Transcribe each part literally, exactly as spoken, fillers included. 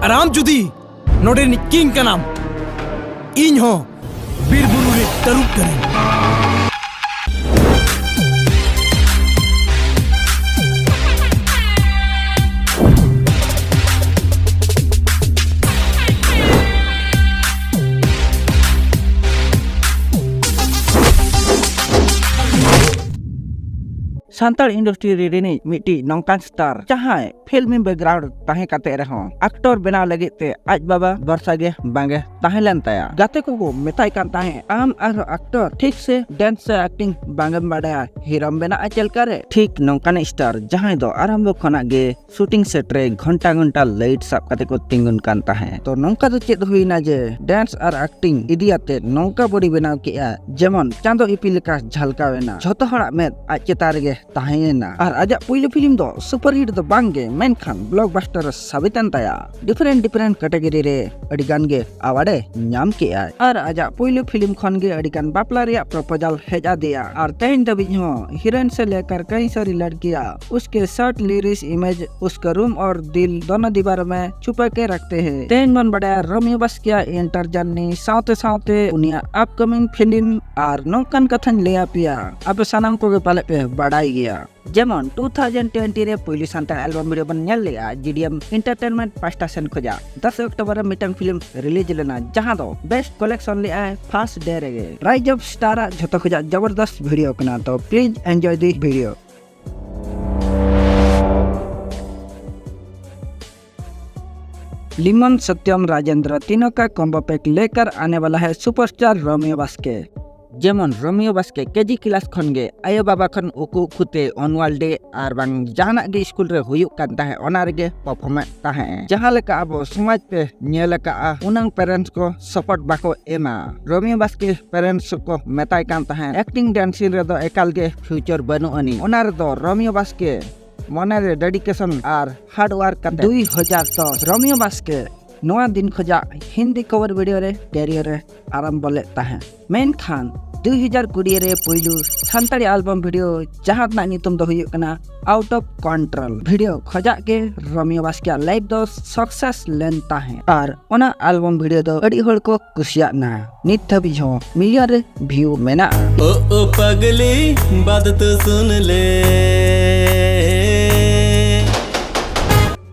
ᱟᱨ ᱟᱢ ᱡᱩᱫᱤ ᱱᱚᱰᱮ ᱨᱤᱱᱤᱡ ᱠᱤᱝ ᱠᱟᱱᱟᱢ, ᱤᱧ ᱦᱚᱸ ᱵᱤᱨ ᱵᱩᱨᱩ ᱨᱤᱱᱤᱡ ᱛᱟᱹᱨᱩᱵ ᱠᱟᱹᱱᱟᱹᱧ᱾ ᱥᱟᱱᱛᱟᱲ ᱤᱱᱰᱟᱥᱴᱨᱤ ᱨᱮ ᱨᱤᱱᱤᱡ ᱢᱤᱫᱴᱤᱡ ᱱᱚᱝᱠᱟᱱ ᱥᱴᱟᱨ, ᱡᱟᱦᱟᱸᱭ ᱯᱷᱤᱞᱢᱤ ᱵᱮᱠᱜᱨᱟᱣᱩᱱᱰ ᱛᱟᱦᱮᱸ ᱠᱟᱛᱮ ᱨᱮᱦᱚᱸ ᱟᱠᱴᱚᱨ ᱵᱮᱱᱟᱣ ᱞᱟᱹᱜᱤᱫ ᱛᱮ ᱟᱡ ᱵᱟᱵᱟ ᱵᱷᱚᱨᱥᱟ ᱜᱮ ᱵᱟᱝᱮ ᱛᱟᱦᱮᱸ ᱞᱮᱱ ᱛᱟᱭᱟ᱾ ᱜᱟᱛᱮ ᱠᱚᱠᱚ ᱢᱮᱛᱟᱭ ᱠᱟᱱ ᱛᱟᱦᱮᱸ, "ᱟᱢ ᱟᱨᱦᱚᱸ ᱟᱠᱴᱚᱨ, ᱴᱷᱤᱠ ᱥᱮ ᱰᱮᱱᱥ ᱥᱮ ᱟᱠᱴᱤᱝ ᱵᱟᱝᱮᱢ ᱵᱟᱰᱟᱭᱟ, ᱦᱤᱨᱳᱢ ᱵᱮᱱᱟᱜᱼᱟ ᱪᱮᱫ ᱞᱮᱠᱟ ᱨᱮ?" ᱴᱷᱤᱠ ᱱᱚᱝᱠᱟᱱ ᱥᱴᱟᱨ, ᱡᱟᱦᱟᱸᱭ ᱫᱚ ᱟᱨᱟᱢᱵᱚ ᱠᱷᱚᱱᱟᱜ ᱜᱮ ᱥᱩᱴᱤᱝ ᱥᱮᱴ ᱨᱮ ᱜᱷᱚᱱᱴᱟ ᱜᱷᱚᱱᱴᱟ ᱞᱟᱭᱤᱴ ᱥᱟᱵ ᱠᱟᱛᱮ ᱠᱚ ᱛᱤᱸᱜᱩᱱ ᱠᱟᱱ ᱛᱟᱦᱮᱸ᱾ ᱛᱚ ᱱᱚᱝᱠᱟ ᱫᱚ ᱪᱮᱫ ᱦᱩᱭᱱᱟ ᱡᱮ ᱰᱮᱱᱥ ᱟᱨ ᱟᱠᱴᱤᱝ ᱤᱫᱤ ᱟᱛᱮ ᱱᱚᱝᱠᱟ ᱵᱚᱰᱤ ᱵᱮᱱᱟᱣ ᱠᱮᱜᱼᱟ, ᱡᱮᱢᱚᱱ ᱪᱟᱸᱫᱚ ᱤᱯᱤᱞ ᱞᱮᱠᱟ ᱡᱷᱟᱞᱠᱟᱣ ᱮᱱᱟ᱾ ᱡᱷᱚᱛᱚ ᱦᱚᱲᱟᱜ ᱢᱮᱫ ᱟᱡ ᱪᱮᱛᱟᱱ ᱨᱮᱜᱮ ᱛᱟᱦᱮᱸᱭᱮᱱᱟ᱾ ᱟᱨ ᱟᱡᱟᱜ ᱯᱩᱭᱞᱩ ᱯᱷᱤᱞᱢ ᱫᱚ ᱥᱩᱯᱟᱨ ᱦᱤᱴ ᱫᱚ ᱵᱟᱝ ᱜᱮ, ᱢᱮᱱᱠᱷᱟᱱ ᱵᱞᱚᱠᱵᱟᱥᱴᱟᱨ ᱥᱟᱵᱤᱛ ᱮᱱ ᱛᱟᱭᱟ᱾ ᱰᱤᱯᱷᱟᱨᱮᱱᱴ ᱰᱤᱯᱷᱟᱨᱮᱱᱴ ᱠᱮᱴᱟᱜᱚᱨᱤ ᱨᱮ ᱟᱹᱰᱤ ᱜᱟᱱ ᱜᱮ ᱟᱣᱟᱨᱰ ᱮ ᱧᱟᱢ ᱠᱮᱜᱼᱟᱭ᱾ ᱟᱨ ᱟᱡᱟᱜ ᱯᱩᱭᱞᱩ ᱯᱷᱤᱞᱢ ᱠᱷᱚᱱ ᱜᱮ ᱟᱹᱰᱤ ᱜᱟᱱ ᱵᱟᱯᱞᱟ ᱨᱮᱭᱟᱜ ᱯᱨᱚᱯᱳᱡᱟᱞ ᱦᱮᱡ ᱟᱫᱮᱭᱟ᱾ ᱟᱨ ᱛᱮᱦᱮᱧ ᱫᱷᱟᱹᱵᱤᱡ ᱦᱚᱸ ᱦᱤᱨᱳᱭᱤᱱ ᱥᱮ ᱞᱮᱠᱟᱨ ᱠᱟᱹᱦᱤ ᱥᱟᱹᱨᱤ ᱞᱟᱲᱠᱤᱭᱟ ᱩᱥᱠᱮ ᱥᱟᱴ ᱞᱤᱨᱤᱥ ᱤᱢᱮᱡᱽ ᱩᱥᱠᱟ ᱨᱩᱢ ᱟᱨ ᱫᱤᱞ ᱫᱚᱱᱚ ᱫᱤᱣᱟᱱᱟ ᱢᱮ ᱪᱷᱩᱯᱟ ᱠᱮ ᱨᱟᱠᱷᱛᱮ ᱦᱮ᱾ ᱛᱮᱦᱮᱧ ᱵᱚᱱ ᱵᱟᱰᱟᱭᱟ ᱨᱳᱢᱤᱭᱳ ᱵᱟᱥᱠᱮᱭᱟᱜ ᱤᱱᱴᱟᱨ ᱡᱟᱨᱱᱤ ᱥᱟᱶᱛᱮ ᱥᱟᱶᱛᱮ ᱩᱱᱤᱭᱟᱜ ᱟᱯᱠᱟᱢᱤᱝ ᱯᱷᱤᱞᱢ ᱟᱨ ᱱᱚᱝᱠᱟᱱ ᱠᱟᱛᱷᱟᱧ ᱞᱟᱹᱭ ᱟᱯᱮᱭᱟ, ᱟᱯᱮ ᱥᱟᱱᱟᱢ ᱠᱚᱜᱮ ᱯᱟᱞᱮ ᱯᱮ ᱵᱟᱰᱟᱭ ᱜᱮᱭᱟ᱾ ᱡᱮᱢᱚᱱ ᱴᱩ ᱛᱷᱟᱣᱡᱮᱱᱰ ᱴᱩᱭᱮᱱᱴᱤ ᱨᱮ ᱯᱩᱭᱞᱩ ᱥᱟᱱᱛᱟᱲ ᱮᱞᱵᱟᱢ ᱵᱷᱤᱰᱤᱭᱳ ᱵᱚᱱ ᱧᱮᱞ ᱞᱮᱜᱼᱟ ᱡᱤᱰᱤᱮᱢ ᱮᱱᱴᱟᱨᱴᱮᱱᱢᱮᱱᱴ ᱯᱟᱦᱴᱟ ᱥᱮᱱ ᱠᱷᱚᱱᱟᱜ᱾ ᱫᱚᱥ ᱚᱠᱴᱳᱵᱚᱨ ᱨᱮ ᱢᱤᱫᱴᱟᱝ ᱯᱷᱤᱞᱢ ᱨᱤᱞᱤᱡᱽ ᱞᱮᱱᱟ, ᱡᱟᱦᱟᱸ ᱫᱚ ᱵᱮᱥᱴ ᱠᱟᱞᱮᱠᱥᱚᱱ ᱞᱮᱜᱼᱟᱭ ᱯᱷᱟᱨᱥᱴ ᱰᱮ ᱨᱮᱜᱮ᱾ ᱨᱟᱭᱤᱡᱽ ᱚᱯᱷ ᱥᱴᱟᱨ ᱟᱜ ᱡᱷᱚᱛᱚ ᱠᱷᱚᱱᱟᱜ ᱡᱚᱵᱚᱨᱫᱚᱥᱛ ᱵᱷᱤᱰᱤᱭᱳ ᱠᱟᱱᱟ, ᱛᱚ ᱯᱞᱤᱡᱽ ᱮᱱᱡᱚᱭ ᱫᱤ ᱵᱷᱤᱰᱤᱭᱳ᱾ ᱞᱤᱢᱚᱱ ᱥᱚᱛᱭᱚᱢ ᱨᱟᱡᱮᱱᱫᱨᱚ ᱛᱤᱱᱚᱠᱟ ᱠᱚᱢᱵᱚ ᱯᱮᱠ ᱞᱮᱠᱟᱨ ᱟᱱᱮ ᱣᱟᱞᱟ ᱦᱮ ᱥᱩᱯᱟᱨᱥᱴᱟᱨ ᱨᱳᱢᱤᱭᱳ ᱵᱟᱥᱠᱮ᱾ ᱡᱮᱢᱚᱱ ᱨᱳᱢᱤᱭᱳ ᱵᱟᱥᱠᱮ ᱠᱮᱡᱤ ᱠᱞᱟᱥ ᱠᱷᱚᱱ ᱜᱮ ᱟᱭᱳ ᱵᱟᱵᱟ ᱠᱷᱚᱱ ᱩᱠᱩ ᱩᱠᱩᱛᱮ ᱚᱱᱩᱣᱟᱞ ᱰᱮ ᱟᱨ ᱵᱟᱝ ᱡᱟᱦᱟᱱᱟᱜ ᱜᱮ ᱥᱠᱩᱞ ᱨᱮ ᱦᱩᱭᱩᱜ ᱠᱟᱱ ᱛᱟᱦᱮᱸ, ᱚᱱᱟ ᱨᱮᱜᱮ ᱯᱟᱨᱯᱷᱚᱨᱢᱮᱫ ᱛᱟᱦᱮᱸ᱾ ᱡᱟᱦᱟᱸ ᱞᱮᱠᱟ ᱟᱵᱚ ᱥᱚᱢᱟᱡᱽ ᱯᱮ ᱧᱮᱞ ᱟᱠᱟᱫᱼᱟ, ᱩᱱᱟᱹᱝ ᱯᱮᱨᱮᱱᱴᱥ ᱠᱚ ᱥᱟᱯᱳᱨᱴ ᱵᱟᱠᱚ ᱮᱢᱟ᱾ ᱨᱳᱢᱤᱭᱳ ᱵᱟᱥᱠᱮ ᱯᱮᱨᱮᱱᱴᱥ ᱠᱚ ᱢᱮᱛᱟᱭ ᱠᱟᱱ ᱛᱟᱦᱮᱸ, "ᱮᱠᱴᱤᱝ ᱰᱮᱱᱥᱤᱝ ᱨᱮᱫᱚ ᱮᱠᱟᱞ ᱜᱮ ᱯᱷᱤᱭᱩᱪᱟᱨ ᱵᱟᱹᱱᱩᱜ ᱟᱹᱱᱤᱡ, ᱚᱱᱟ ᱨᱮᱫᱚ ᱨᱳᱢᱤᱭᱳ ᱵᱟᱥᱠᱮ ᱢᱚᱱᱮ ᱨᱮ ᱰᱮᱰᱤᱠᱮᱥᱚᱱ ᱟᱨ ᱦᱟᱨᱰ ᱣᱟᱨᱠ ᱠᱟᱛᱮ ᱫᱩᱭ ᱦᱟᱡᱟᱨ ᱫᱚᱥ ᱨᱳᱢᱤᱭᱳ ᱵᱟᱥᱠᱮ ᱱᱚᱣᱟ ᱫᱤᱱ ᱠᱷᱚᱱᱟᱜ ᱦᱤᱱᱫᱤ ᱠᱚᱵᱷᱟᱨ ᱵᱷᱤᱰᱤᱭᱳ ᱨᱮ ᱠᱮᱨᱤᱭᱟᱨ ᱮ ᱟᱨᱟᱢᱵᱚ ᱞᱮᱫ ᱛᱟᱦᱮᱸ᱾ ᱢᱮᱱᱠᱷᱟᱱ ᱫᱩ ᱦᱟᱡᱟᱨ ᱠᱩᱲᱤ ᱨᱮ ᱯᱩᱭᱞᱩ ᱥᱟᱱᱛᱟᱲᱤ ᱟᱞᱵᱟᱢ ᱵᱷᱤᱰᱤᱭᱳ, ᱡᱟᱦᱟᱸ ᱨᱮᱱᱟᱜ ᱧᱩᱛᱩᱢ ᱫᱚ ᱦᱩᱭᱩᱜ ᱠᱟᱱᱟ ᱟᱣᱩᱴ ᱚᱯᱷ ᱠᱚᱱᱴᱨᱳᱞ ᱵᱷᱤᱰᱤᱭᱳ ᱠᱷᱚᱡᱟᱜ ᱜᱮ ᱨᱳᱢᱤᱭᱳ ᱵᱟᱥᱠᱮᱭᱟᱜ ᱞᱟᱭᱤᱯᱷ ᱫᱚ ᱥᱟᱠᱥᱮᱥ ᱞᱮᱱ ᱛᱟᱦᱮᱸᱫ᱾ ᱟᱨ ᱚᱱᱟ ᱟᱞᱵᱟᱢ ᱵᱷᱤᱰᱤᱭᱳ ᱫᱚ ᱟᱹᱰᱤ ᱦᱚᱲ ᱠᱚ ᱠᱩᱥᱤᱭᱟᱜ ᱱᱟ᱾ ᱱᱤᱛ ᱫᱷᱟᱹᱵᱤᱡ ᱦᱚᱸ ᱢᱤᱞᱤᱭᱚᱱ ᱨᱮ ᱵᱷᱤᱭᱩ ᱢᱮᱱᱟᱜᱼᱟ᱾ ओ ओ पगली, बात तो सुन ले।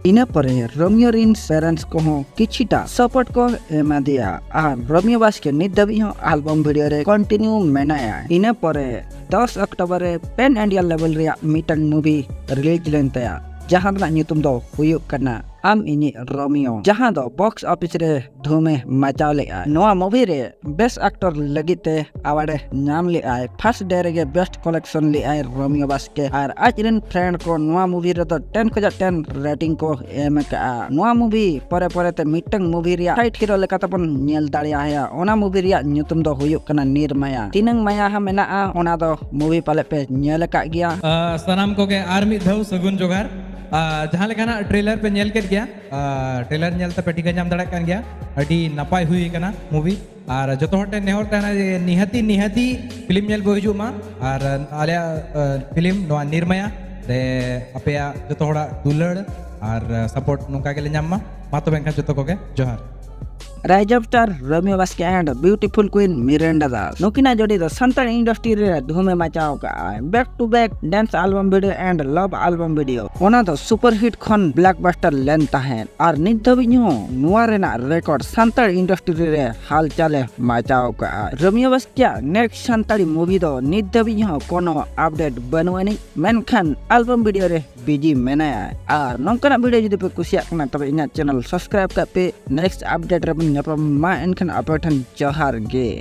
ᱤᱱᱟᱹ ᱯᱚᱨᱮ ᱨᱳᱢᱤᱭᱳ ᱨᱤᱱ ᱯᱮᱨᱮᱱᱴᱥ ᱠᱚᱦᱚᱸ ᱠᱤᱪᱷᱤᱴᱟ ᱥᱟᱯᱳᱨᱴ ᱠᱚ ᱮᱢᱟ ᱫᱮᱭᱟ ᱟᱨ ᱨᱳᱢᱤᱭᱳ ᱵᱟᱥᱠᱮ ᱱᱤᱛ ᱫᱷᱟᱹᱵᱤᱡ ᱦᱚᱸ ᱟᱞᱵᱟᱢ ᱵᱷᱤᱰᱤᱭᱳ ᱨᱮ ᱠᱚᱱᱴᱤᱱᱤᱭᱩ ᱢᱮᱱᱟᱭᱟ᱾ ᱤᱱᱟᱹ ᱯᱚᱨᱮ ᱫᱚᱥ ᱚᱠᱴᱳᱵᱚᱨ ᱨᱮ ᱯᱮᱱ ᱤᱱᱰᱤᱭᱟ ᱞᱮᱵᱮᱞ ᱨᱮᱭᱟᱜ ᱢᱤᱫᱴᱟᱝ ᱢᱩᱵᱷᱤ ᱨᱤᱞᱤᱡᱽ ᱞᱮᱱ ᱛᱟᱭᱟ, ᱡᱟᱦᱟᱸ ᱨᱮᱱᱟᱜ ᱧᱩᱛᱩᱢ ᱫᱚ ᱦᱩᱭᱩᱜ ᱠᱟᱱᱟ ᱟᱢ ᱤᱧᱤᱡ ᱨᱳᱢᱤᱭᱳ, ᱡᱟᱦᱟᱸ ᱫᱚ ᱵᱚᱠᱥ ᱚᱯᱷᱤᱥ ᱨᱮ ᱫᱷᱩᱢᱮ ᱢᱟᱪᱟᱣ ᱞᱮᱫᱼᱟ᱾ ᱱᱚᱣᱟ ᱢᱩᱵᱷᱤ ᱨᱮ ᱵᱮᱥᱴ ᱟᱠᱴᱚᱨ ᱞᱟᱹᱜᱤᱫ ᱛᱮ ᱟᱣᱟᱨᱰ ᱮ ᱧᱟᱢ ᱞᱮᱫᱼᱟᱭ᱾ ᱯᱷᱟᱨᱥᱴ ᱰᱮ ᱨᱮᱜᱮ ᱵᱮᱥᱴ ᱠᱟᱞᱮᱠᱥᱚᱱ ᱞᱮᱫᱼᱟᱭ ᱨᱳᱢᱤᱭᱳ ᱵᱟᱥᱠᱮ ᱟᱨ ᱟᱡ ᱨᱮᱱ ᱯᱷᱨᱮᱱᱰ ᱠᱚ ᱱᱚᱣᱟ ᱢᱩᱵᱷᱤ ᱨᱮᱫᱚ ᱴᱮᱱ ᱠᱷᱚᱱᱟᱜ ᱴᱮᱱ ᱨᱮᱴᱤᱝ ᱠᱚ ᱮᱢ ᱟᱠᱟᱫᱼᱟ᱾ ᱱᱚᱣᱟ ᱢᱩᱵᱷᱤ ᱯᱚᱨᱮ ᱯᱚᱨᱮ ᱛᱮ ᱢᱤᱫᱴᱟᱝ ᱢᱩᱵᱷᱤ ᱨᱮᱭᱟᱜ ᱥᱟᱭᱤᱰ ᱦᱤᱨᱳ ᱞᱮᱠᱟ ᱛᱮᱵᱚᱱ ᱧᱮᱞ ᱫᱟᱲᱮᱭᱟᱭᱟ᱾ ᱚᱱᱟ ᱢᱩᱵᱷᱤ ᱨᱮᱭᱟᱜ ᱧᱩᱛᱩᱢ ᱫᱚ ᱦᱩᱭᱩᱜ ᱠᱟᱱᱟ ᱱᱤᱨᱢᱟᱭᱟ᱾ ᱛᱤᱱᱟᱹᱝ ᱢᱟᱭᱟ ᱦᱟ ᱢᱮᱱᱟᱜᱼᱟ, ᱚᱱᱟ ᱫᱚ ᱢᱩᱵᱷᱤ ᱯᱟᱞᱮ ᱯᱮ ᱧᱮᱞ ᱟᱠᱟᱫ ᱜᱮᱭᱟ᱾ ᱟᱨ ᱥᱟᱱᱟᱢ ᱠᱚᱜᱮ ᱟᱨ ᱢᱤᱫ ᱫᱷᱟᱣ ᱥᱟᱹᱜᱩᱱ ᱡᱚᱦᱟᱨ᱾ ᱟᱨ ᱡᱟᱦᱟᱸ ᱞᱮᱠᱟᱱᱟᱜ ᱴᱨᱮᱞᱟᱨ ᱯᱮ ᱧᱮᱞ ᱠᱮᱫ ᱜᱮᱭᱟ, ᱟᱨ ᱴᱨᱮᱞᱟᱨ ᱧᱮᱞ ᱛᱮᱯᱮ ᱴᱷᱤᱠᱟᱹ ᱧᱟᱢ ᱫᱟᱲᱮᱭᱟᱜ ᱠᱟᱱ ᱜᱮᱭᱟ, ᱟᱹᱰᱤ ᱱᱟᱯᱟᱭ ᱦᱩᱭ ᱟᱠᱟᱱᱟ ᱢᱩᱵᱷᱤ᱾ ᱟᱨ ᱡᱚᱛᱚ ᱦᱚᱲ ᱴᱷᱮᱱ ᱱᱮᱦᱚᱨ ᱛᱟᱦᱮᱱᱟ ᱡᱮ ᱱᱤᱦᱟᱹᱛᱤ ᱱᱤᱦᱟᱹᱛᱤ ᱯᱷᱤᱞᱢ ᱧᱮᱞ ᱵᱚ ᱦᱤᱡᱩᱜ ᱢᱟ᱾ ᱟᱨ ᱟᱞᱮᱭᱟᱜ ᱯᱷᱤᱞᱢ ᱱᱚᱣᱟ ᱱᱤᱨᱢᱟᱭᱟ ᱨᱮ ᱟᱯᱮᱭᱟᱜ ᱡᱚᱛᱚ ᱦᱚᱲᱟᱜ ᱫᱩᱞᱟᱹᱲ ᱟᱨ ᱥᱟᱯᱳᱨᱴ ᱱᱚᱝᱠᱟ ᱜᱮᱞᱮ ᱧᱟᱢ ᱢᱟ᱾ ᱢᱟ ᱛᱚᱵᱮ ᱮᱱᱠᱷᱟᱱ ᱡᱚᱛᱚ ᱠᱚᱜᱮ ᱡᱚᱦᱟᱨ᱾ Rise of Star ᱨᱳᱢᱤᱭᱳ Baske and beautiful queen ᱢᱤᱨᱮᱱᱰᱟ Das, ᱱᱩᱠᱤᱱᱟᱜ ᱡᱳᱰᱤ ᱫᱚ ᱥᱟᱱᱛᱟᱲ ᱤᱱᱰᱟᱥᱴᱨᱤ ᱨᱮ ᱫᱷᱩᱢᱮ ᱢᱟᱪᱟᱣ ᱠᱟᱜᱼᱟ᱾ Back to back dance album video and love ᱟᱞᱵᱟᱢ video, ᱚᱱᱟ ᱫᱚ ᱥᱩᱯᱟᱨ ᱦᱤᱴ ᱠᱷᱚᱱ ᱵᱞᱚᱠᱵᱟᱥᱴᱟᱨ ᱞᱮᱱ ᱛᱟᱦᱮᱸᱫ ᱟᱨ ᱱᱤᱛ ᱫᱷᱟᱹᱵᱤᱡ ᱦᱚᱸ ᱱᱚᱣᱟ ᱨᱮᱱᱟᱜ ᱨᱮᱠᱚᱨᱰ ᱥᱟᱱᱛᱟᱲ ᱤᱱᱰᱟᱥᱴᱨᱤ ᱨᱮ ᱦᱟᱞᱪᱟᱞᱮ ᱢᱟᱪᱟᱣ ᱠᱟᱜᱼᱟ᱾ ᱨᱳᱢᱤᱭᱳ ᱵᱟᱥᱠᱮᱭᱟᱜ ᱱᱮᱠᱥᱴ ᱥᱟᱱᱛᱟᱲᱤ ᱢᱩᱵᱷᱤ ᱫᱚ ᱱᱤᱛ ᱫᱷᱟᱹᱵᱤᱡ ᱦᱚᱸ ᱠᱳᱱᱳ ᱟᱯᱰᱮᱴ ᱵᱟᱹᱱᱩᱜ ᱟᱹᱱᱤᱡ, ᱢᱮᱱᱠᱷᱟᱱ ᱟᱞᱵᱟᱢ ᱵᱷᱤᱰᱤᱭᱳ ᱨᱮ ᱵᱤᱡᱤ ᱢᱮᱱᱟᱭᱟ᱾ ᱟᱨ ᱱᱚᱝᱠᱟᱱᱟᱜ ᱵᱷᱤᱰᱤᱭᱳ ᱡᱩᱫᱤ ᱯᱮ ᱠᱩᱥᱤᱭᱟᱜ ᱠᱟᱱᱟ, ᱛᱚᱵᱮ ᱤᱧᱟᱹᱜ ᱪᱮᱱᱮᱞ ᱥᱟᱵᱥᱠᱨᱟᱭᱤᱵ ᱠᱟᱜ ᱯᱮ᱾ ᱱᱮᱠᱥᱴ ᱟᱯᱰᱮᱴ ᱨᱮᱵᱚᱱ ᱧᱟᱯᱟᱢ ᱢᱟ, ᱮᱱᱠᱷᱟᱱ ᱟᱯᱮ ᱴᱷᱮᱱ ᱡᱚᱦᱟᱨ ᱜᱮ᱾